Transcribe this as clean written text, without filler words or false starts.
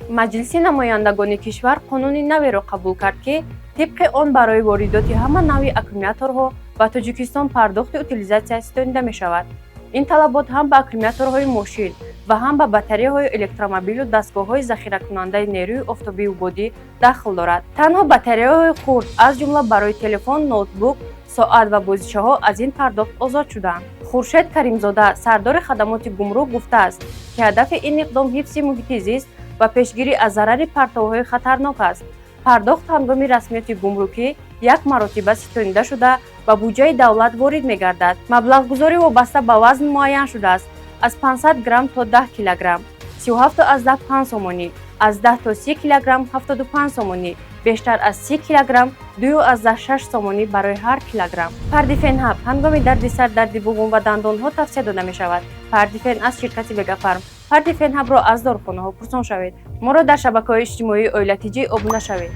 Маҷлиси намояндагони кишвар қонуни наверо қабул кард, ки тибқи он барои воридоти ҳама навъи аккумуляторҳо ба Тоҷикистон пардохти утилизатсия ситонида мешавад. Ин талабот ҳам ба аккумуляторҳои мошин ва ҳам ба батареяҳои электромобилу дастгоҳҳои захиракунандаи нерӯи офтобию бодӣ дахл дорад. Танҳо батареяҳои хурд, аз ҷумла барои телефон, ноутбук, соат ва бозичаҳо, аз ин пардохт озод шуданд. Хуршед Каримзода, сардори хадамоти гумрук, гуфтааст, ки ҳадафи ин иқдом ҳифзи муҳити зист ва пешгирӣ аз зарари партовҳои хатарнок аст. Пардохт ҳангоми расмиёти гумрукӣ як маротиба ситонида шуда, ба буҷаи давлат ворид мегардад. Маблағгузорӣ вобаста ба вазн муайян шудааст: аз 500 грамм то 10 килограмм 37,5 сомонӣ, аз 10 то 30 килограмм 75 сомонӣ, бештар аз 30 килограмм 2,6 сомонӣ барои ҳар килограмм. Пардифен Ҳаб ҳангоми дарди сар, дарди буғум ва дандонҳо тавсия дода мешавад. Пардифен аз ширкати Вегафарм. Пардифен Ҳабро аз дорухонаҳо пурсон шавед. Моро дар шабакаҳои иҷтимоии Оила ТЖ обуна шавед.